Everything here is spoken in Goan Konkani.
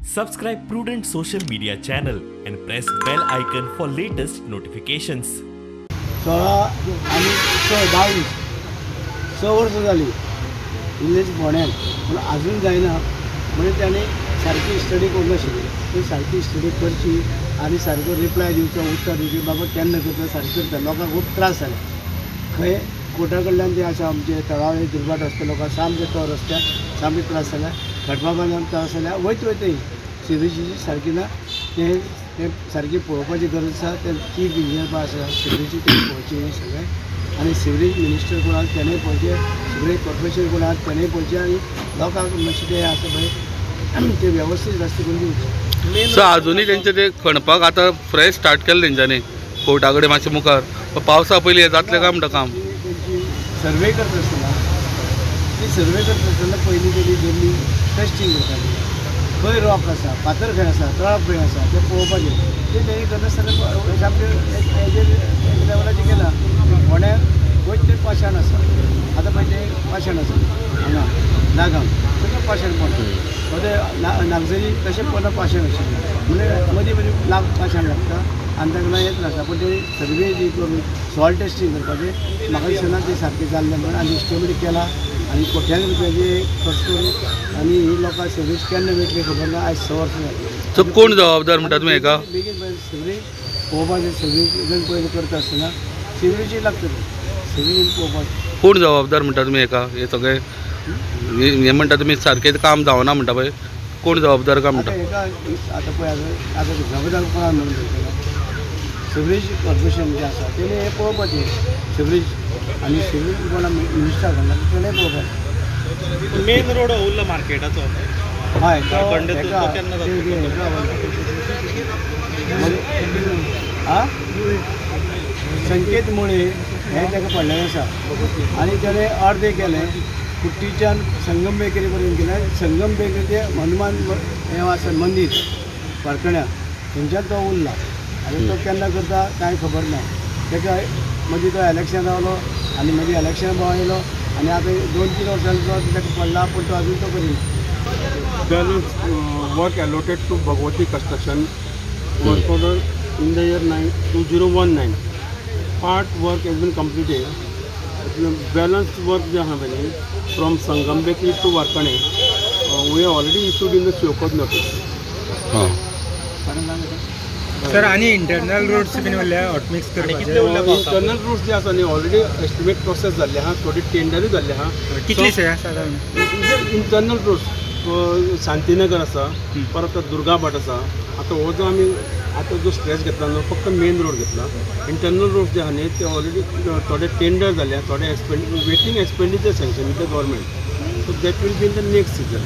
Subscribe Prudent Social Media channel and press bell icon for latest notifications. 16 आणि 6 22 6 वर्सां जाली इल्लेच फोंड्यान, पूण आजून जायना. म्हणजे ताणें सारकी स्टडी करूंक नाशिल्ली. ती सारकी स्टडी करची आनी सारको रिप्लाय दिवचो, उत्तर दिवचें, बाबा केन्ना करता सारकें करता. लोकांक खूब त्रास जाले. खंय कोर्टा कडल्यान ते आसा आमचे तळावळे दुर्भाट रस्ते लोकांक सामके तो रस्त्यार सामके त्रास जाल्या, खटपा बांदान त्रास जाल्या. वयत वयतय सिवरेजीची सारकी ना, तें सारकी पळोवपाची गरज आसा. ते चीफ इंजिनियर पळय आसा सिवरेजी, तें पळोवचें हें सगळें. आनी सिवरेज मिनिस्टर कोण आसा तेणें पळोवचें, सिवरेज कॉर्पोरेशन कोण आसा तेणें पळोवचें आनी लोकांक मातशें तें आसा पळय ते वेवस्थीत रस्ते करून दिवचे. सो अजुनूय तेंचे ते खणपाक आतां फ्रेश स्टार्ट केलें तेंच्यांनी कोर्टा कडेन मातशें मुखार, पावसा पयलीं हें जातलें काय म्हणटा काम? तेंची सर्वे करता आसतना, ती सर्वे करता आसतना पयलीं तेणी जमनी टेस्टींग करताली, खंय रॉक आसा, फातर खंय आसा, तळप खंय आसा तें पळोवपाचें. तें तेणी करनासतना सामकें हेजेर एक लेवलाचेर केलां. फोंड्यार वयत तें पाशाण आसा, आतां पळय तें पाशाण आसा हांगा नागांव सगळें पाशाण पोंदा, ते नागझरी तशें पोंदा पाशाण आशिल्लें. म्हणजे मदीं मदीं लाग पाशाण लागता आनी ताका लागून हें त्रास जाता. पूण ते सर्वे जी करून सॉयल टेस्टींग करपाचें म्हाका दिसना तें सारकें जाल्लें म्हणून. आनी एस्टिमेट केला आनी कोट्यांनी रुपयाचे खर्च करून आनी ही लोकांक सर्वीस केन्ना मेळटली खबर ना. आयज 6 वर्सां जालीं. सो कोण जबाबदार म्हणटा तुमी हेका? बेगीन सिवरेज पळोवपाचें. सिवरेज पयलीं करता आसतना सिवरेजी लागतली, सिवरेज पळोवपाचें. कोण जबाबदार म्हणटा तुमी हेका? हें सगळें हें म्हणटा तुमी सारकें काम जावना म्हणटा पळय, कोण जबाबदार काय म्हणटा? हेका आतां पळय आतां जबाबदार कोणाक म्हणून दवरतलो? सिवरेज कॉर्पोरेशन जें आसा तेणें हें पळोवपाचें सिवरेज, आनी सिवरेज कोणा मिनिस्टर घालना तेणें पळोवपाचें. मेन रोड उरला मार्केटाचो, हय, संकेत मुळे हें ताका पडलेलें आसा आनी तेणें अर्दें केलें कुट्टीच्यान संगम बेकरी पर्यंत केलें. संगम बेकरी ते हनुमान हें आसा मंदीर वारकण्या थंयच्यान तो उरला आनी तो केन्ना करता कांय खबर ना. ताका मदीं तो इलेक्शन रावलो आनी मदीं इलेक्शन भाव येयलो आनी आतां 2-3 वर्सां तो ताका पडला, पूण तो अजून तो करिना. Balance work allotted to Bhagwati construction work order in the year 2019. Part work has been completed. Balance work जे आहा पळय from Sangam bakery to Warkane, we already issued in the show cause notice. Sir आनी इंटरनल रोड्स बीन उरल्या हॉटमिक्स करपाचे? इंटरनल रोड्स जे आसा न्ही ऑलरेडी एस्टिमेट प्रोसेस जाल्ले आहा, थोडे टेंडरूय जाल्ले आहा. कितले शे आसा इंटरनल रोड्स? शांतीनगर आसा, परत दुर्गाभाट आसा. आतां हो जो आमी आतां जो स्ट्रेच घेतला न्हू फक्त मेन रोड घेतला. इंटरनल रोड्स जे आहा न्ही ते ऑलरेडी थोडे टेंडर जाले, थोडे waiting expenditure sanction with the government, so that will be in the next season.